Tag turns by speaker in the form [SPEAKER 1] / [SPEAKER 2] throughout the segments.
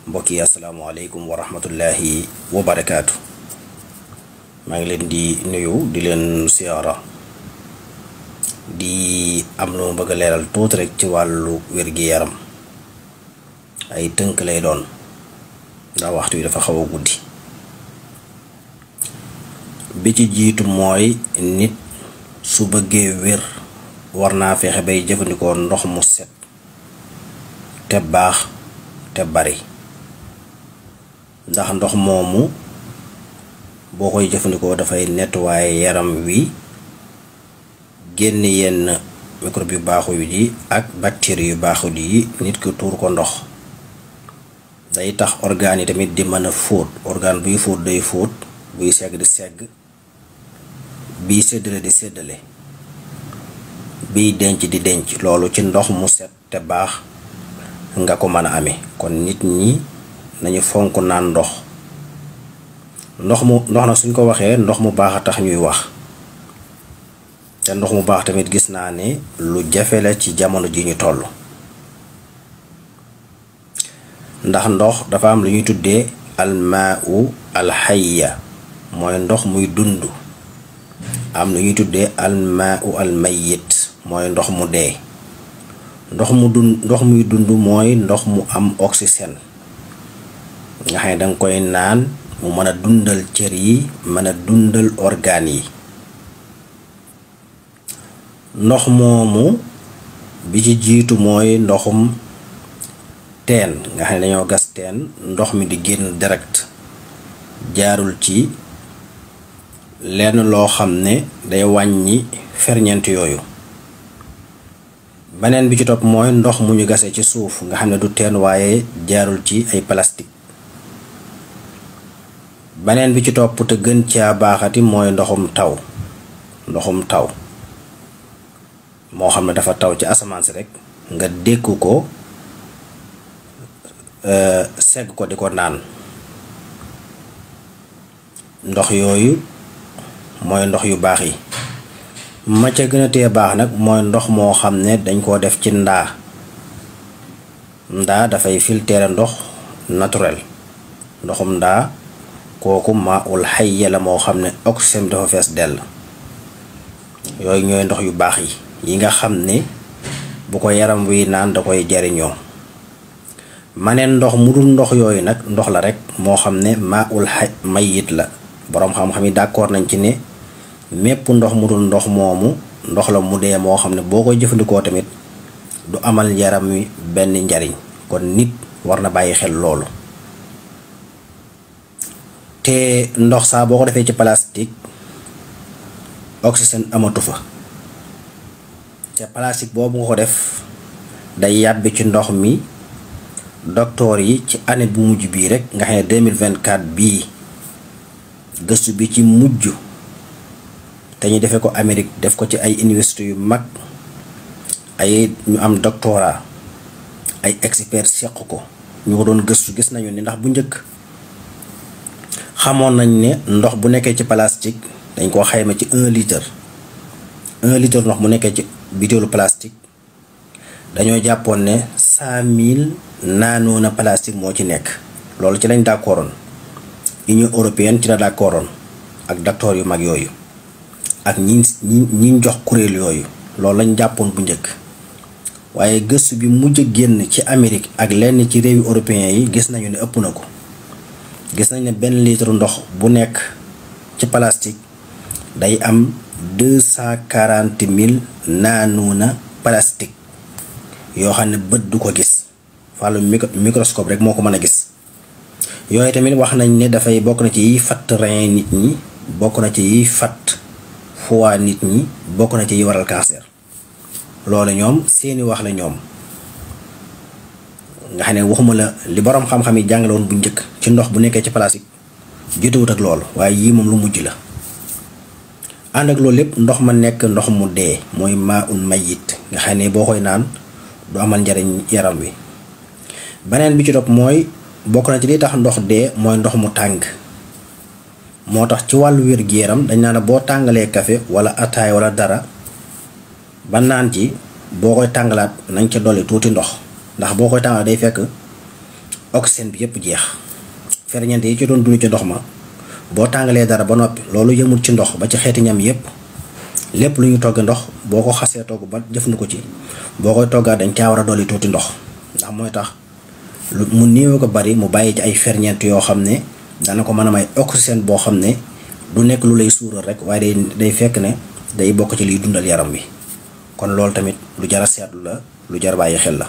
[SPEAKER 1] mbokk yi asalaamaaleykum wa rahmatullahi wa barakaatu. maa ngi leen di nuyu di leen siyaara di am lu ma bëgg a leeral tuuti rek ci wàllu wér-gi-yaram. ay tënk lay doon ndax waxtu yi dafa xaw a guddi. bi ci jiitu mooy nit su bëggee wér war naa fexe bay jëfandikoo ndox mu set te baax te bari, ndax ndox moomu boo koy jëfandikoo dafay nettoyer yaram wi, génn yenn microbe yu baaxul yi ak bactéries yu baaxul yi nit ki tuur ko ndox. day tax organes yi tamit di mën a fóot. organe buy fóot day fóot, buy segg di segg, biy séddale di séddale, biy denc di denc. loolu ci ndox mu set te baax nga ko mën a amee. kon nit ñi nañu fonk naan ndox nag suñ ko waxee ndox mu baax a tax ñuy wax. te ndox mu baax tamit gis naa ne lu jafe la ci jamono ji ñu toll, ndax ndox dafa am lu ñuy tuddee almaau alxayya, mooy ndox muy dund. am lu ñuy tuddee almaau almayit, mooy ndox mu dee. ndox muy dund mooy ndox mu am oxygène, nga xam ne danga koy naan mu mën a dundal cër yi, mën a dundal organes yi. ndox moomu bi ci jiitu mooy ndoxum teen, nga xam ne dañoo gas teen, ndox mi di génn direct, jaarul ci lenn loo xam ne day wàññi ferñeent yooyu. beneen bi ci topp mooy ndox mu ñu gasee ci suuf, nga xam ne du teen waaye jaarul ci ay plastique. beneen bi ci topp te gën caa baaxati mooy ndoxum taw moo xam ne dafa taw ci asamaan si rek nga dékku ko, segg ko di ko naan. ndox yooyu mooy ndox yu baax yi. ma ca gën a tee baax nag mooy ndox moo xam ne dañ koo def ci ndaa dafay filtrer ndox naturel. ndoxum ndaa kooku maaul xayya la moo xam ne oxygène dafa fees dell. yooyu ñooy ndox yu baax yi nga xam ne bu ko yaram wi naan da koy jariñoo. maneen ndox mu dul ndox yooyu nag ndox la rek moo xam ne maaul mayit la. boroom xam-xam yi d'accord nañ ci ne mépp ndox mu dul ndox moomu ndox la mu dee moo xam ne boo koy jëfandikoo tamit du amal yaram wi benn njariñ. kon nit war na bàyyi xel loolu. te ndox saa boo ko defee ci plastique oxygène amatu fa. te plastique boobu nga ko def day yàbbi ci ndox mi. docteur yi ci année bu mujj bii rek nga xam ne 2024 bii gëstu bi ci mujj te ñu defee ko Amérique, def ko ci ay université yu mag, ay ñu am doctorat, ay experts seq ko ñu ko doon gëstu. gis nañu ni ndax bu njëkk xamoon nañ ne ndox bu nekkee ci plastique dañ koo xayma ci 1 litre ndox bu nekkee ci bitéelu plastique dañoo jàppoon ne 100 000 naanoona plastique moo ci nekk. loolu ci lañ d'accordoon. Union européenne ci la d'accordoon ak docteur yu mag yooyu ak ñi jox kuréel yooyu. loolu lañ jàppoon bu njëkk. waaye gëstu bi mujj génn ci Amérique ak lenn ci réewi européens yi gis nañu ne ëpp na ko. gis nañ ne benn litre ndox bu nekk ci plastique day am 240 000 naanoona plastique yoo xam ne bët du ko gis. wàllu microscope rek moo ko mën a gis. yooyu tamit wax nañ ne dafay bokk na ci yiy fatt rein nit ñi, bokk na ci yiy fatt foie nit ñi, bokk na ci yi waral cancer. loolu ñoom seeni wax la ñoom, nga xam ne waxuma la li boroom xam-xam yi jàngale woon bu njëkk ci ndox bu nekkee ci plastique jotewut ak loolu. waaye yii moom lu mujj la. ànd ak loolu lépp ndox ma nekk ndox mu dee, mooy maaun mayit, nga xam ne boo koy naan du amal njariñ yaram wi. beneen bi ci topp mooy bokk na ci li tax ndox dee mooy ndox mu tàng. moo tax ci wàllu wér-gi-yaram dañ naan boo tàngalee café wala ataay wala dara ba naan ci, boo koy tàngalaat nañ ca dolli tuuti ndox, ndax boo koy tàngal day fekk oxygène bi yëpp jeex ferñeent yi ci doon dund ci ndox ma boo tàngalee dara ba noppi loolu yëmul ci ndox ba ci xeeti ñam yëpp lépp lu ñu togg ndox boo ko xasee togg ba jëfandiku ci boo koy toggaat dañ caa war a dolli tuuti ndox ndax mooy tax lu mu néew ko bari mu bàyyi ci ay ferñeent yoo xam ne dana ko mën a may oxygène boo xam ne du nekk lu lay suural rek waaye day fekk ne day bokk ci liy dundal yaram wi kon loolu tamit lu jar a seetlu la lu jar bàyyi xel la.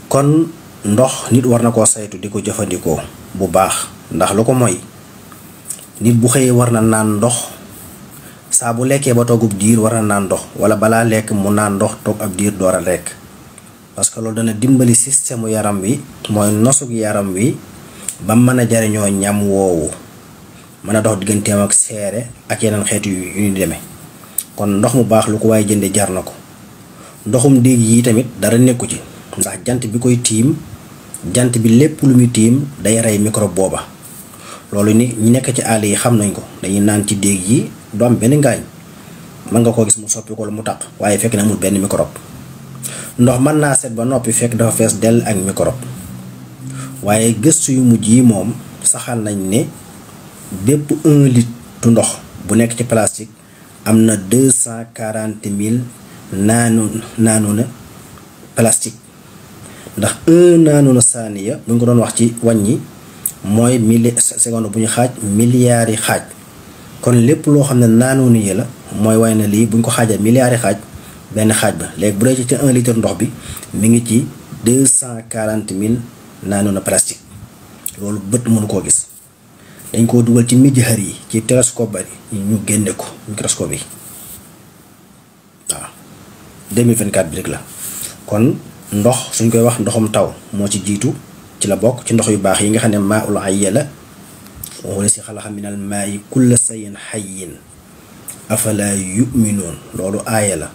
[SPEAKER 1] kon ndox nit war na koo saytu di ko jëfandikoo bu baax ndax lu ko mooy nit bu xëyee war na naan ndox saa bu lekkee ba toogub diir war na naan ndox wala balaa lekk mu naan ndox toog ab diir door a lekk parce que loolu dana dimbali système yaram wi mooy nosug yaram wi ba mën a jariñoo ñam woowu mën a dox digganteem ak seere ak yeneen xeetu yu ñu demee kon ndox mu baax lu ko waaye jënde jar na ko. ndoxum déeg yi tamit dara nekku ci ndax jant bi koy tiim jant bi lépp lu muy tiim day rey microbe booba loolu ni ñi nekk ci àll yi xam nañ ko dañuy naan ci déeg yi du am benn ngaañ mën nga koo gis mu soppi ko la mu taq waaye fekk na amul benn microbe ndox mën naa set ba noppi fekk dafa fees dell ak microbe waaye gëstu yu mujj yi moom saxal nañ ne bépp 1 litre ndox bu nekk ci plastique am na 240 000 naanuna plastique ndax 1 naanuna saaniya bu ñu ko doon wax ci wàññi mooy seconde bu ñu xaaj milliards yi xaaj kon lépp loo xam ne naanuna yi la mooy waaye na lii bu ñu ko xaajee milliards yi xaaj benn xaaj ba léegi bu dee ci 1 litre ndox bi mi ngi ci 240 000 naanuna plastique loolu bët mënu koo gis dañ koo dugal ci mijhar yi ci télescope bari ñu génne ko microscope yi waaw 2024 bi rek la kon ndox suñ koy wax ndoxum taw moo ci jiitu ci la bokk ci ndox yu baax yi nga xam ne maa ul ayya la wala si xalaqa minal maa'i kulla shay'in hayyin afala yu'minuun loolu aaya la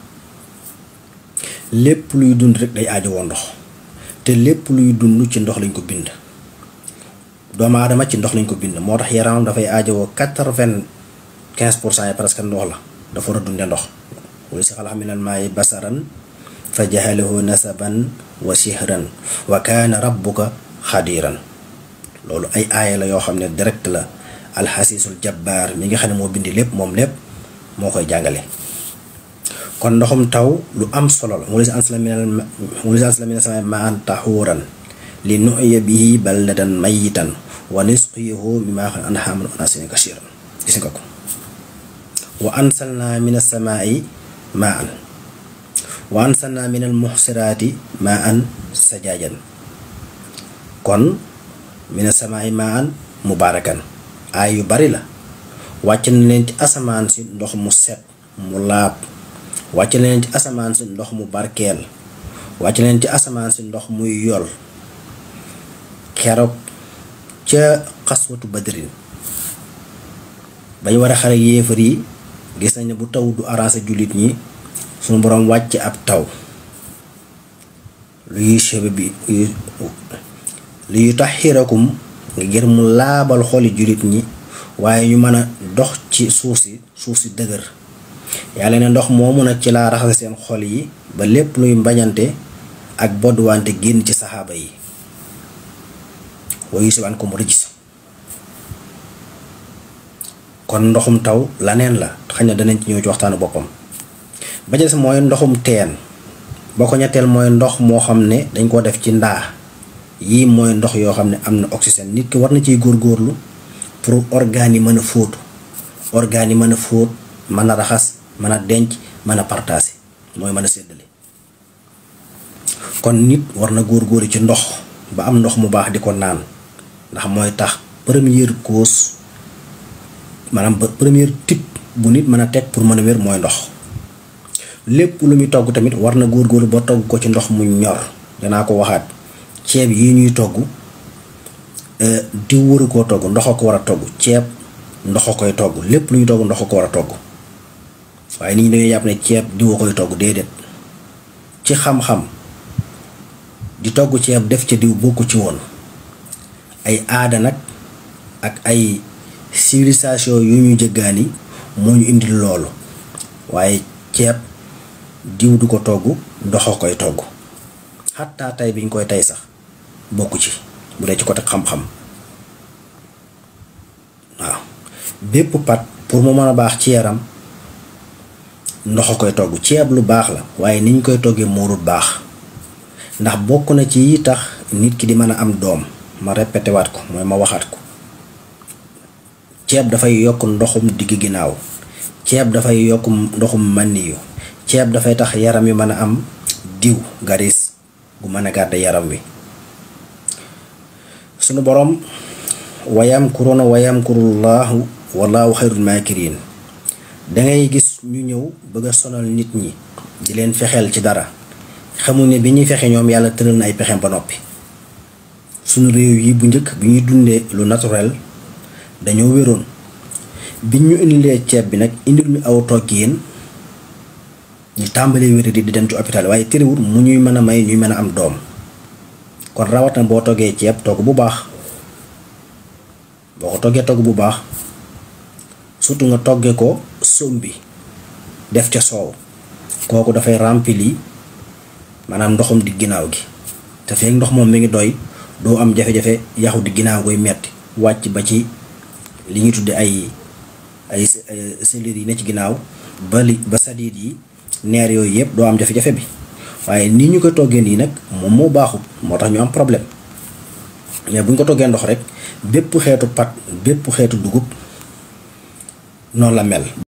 [SPEAKER 1] lépp luy dund rek day aajowoo ndox te lépp luy dund ci ndox lañ ko bind doomu aadama ci ndox lañ ko bind moo tax yaramam dafay aajowoo 95% yi presque ndox la dafa war a dunde ndox wala si xalaqa minal maa'i basaran fa jahalahu nasaban wa sihran wa kaana rabbuka xadiran loolu ay aaya la yoo xam ne direct la alxasiisul jabbaar mi nga xam ne moo bindi lépp moom lépp moo koy jàngale kon ndoxum taw lu am solo la mu lisi ansala mina samaa'i maa'an tahuuran li nuhyiya bihi baldadan mayyitan wa nusqiyahu mimmaa an'aamin wa an'aasin kasiiran gis nga ko wa ansalnaa mina samaa'i maa'an wa ansalnaa minal muhsiraati maa'an sajaajan kon mina samaa'i maa'an mubaarakan aay yu bari la wàcc na leen ci asamaan si ndox mu set mu laab wàcc na leen ci asamaan si ndox mu barkeel wàcc na leen ci asamaan si ndox muy yol keroog ca xaswatu badrin bañ war a xare yéefar yi gis nañ ne bu taw du arrangé jullit ñi suñu boroom wàcc ab taw luy chebe bi luy taxirakum ngir mu laabal xoli jullit ñi waaye ñu mën a dox ci suuf si dëgër yàlla ne ndox moomu nag ci laa raxase seen xol yi ba lépp luy mbañante ak bodduwante génn ci saxaaba yi wayu si waan ko mu rëjis kon ndoxum taw laneen la xëy na danañ ci ñëw ci waxtaanu boppam ba des mooy ndoxum teen boo ko ñetteel mooy ndox moo xam ne dañ koo def ci ndaa yii mooy ndox yoo xam ne am na oxygène nit ki war na ciy góorgóorlu pour organes yi mën a fóotu organes yi mën a fóot mën a raxas mën a denc mën a partager mooy mën a séddale kon nit war na góorgóorlu ci ndox ba am ndox mu baax di ko naan ndax mooy tax première cause maanaam première type bu nit mën a teg pour mën a wér mooy ndox lépp lu muy togg tamit war na góorgóorlu ba togg ko ci ndox mu ñor danaa ko waxaat ceeb yi ñuy togg diw waru koo togg ndox a ko war a togg ceeb ndox a koy togg lépp lu ñuy togg ndox a ko war a togg waaye nit ñi dañuy jàpp ne ceeb diw a koy togg déedéet ci xam-xam di togg ceeb def ca diw bokku ci woon ay aada nag ak ay civilisation yu ñu jëggaani moo ñu indil loolu waaye ceeb diw du ko togg ndox a koy togg xattaa tey biñ koy tey sax bokku ci bu dee ci côté xam-xam waaw bépp pat pour mu mën a baax ci yaram ndox a koy togg. ceeb lu baax la waaye niñ koy toggee moorut baax ndax bokk na ci yi tax nit ki di mën a am doom. ma répété waat ko mooy ma waxaat ko ceeb dafay yokk ndoxum digg ginnaaw, ceeb dafay yokk ndoxum maniyu, ceeb dafay tax yaram wi mën a am diw garis gu mën a gàdde yaram wi. sunu borom wayamkuruna wayamkurullahu wallahu xayrul maakirin. dangay gis ñu ñëw bëgg a sonal nit ñi di leen fexeel ci dara xamuñ ne bi ñuy fexe ñoom yàlla tëral na ay pexeem ba noppi. sunu réew yi bu njëkk bi ñuy dundee lu naturel dañoo wéroon bi ñu indilee ceeb bi nag indil ñu aw toggiin ñu tàmbalee wéri di dem ci hôpital waaye terewul mu ñuy mën a may ñuy mën a am doom. kon rawat na boo toggee ceeb togg bu baax boo ko toggee togg bu baax surtout nga toggee ko sombi def ca soow kooku dafay remplir maanaam ndoxum di ginnaaw gi te feek ndox moom mi ngi doy doo am jafe-jafe yaxu di ginnaaw koy metti wàcc ba ci li ñuy tudde ay cellules yi ne ci ginnaaw ba sadiid yi neer yooyu yëpp doo am jafe-jafe bi. waaye nii ñu koy toggee nii nag moom moo baaxut moo tax ñu am problème mais bu ñu ko toggee ndox rek bépp xeetu pat bépp xeetu dugub noonu la mel.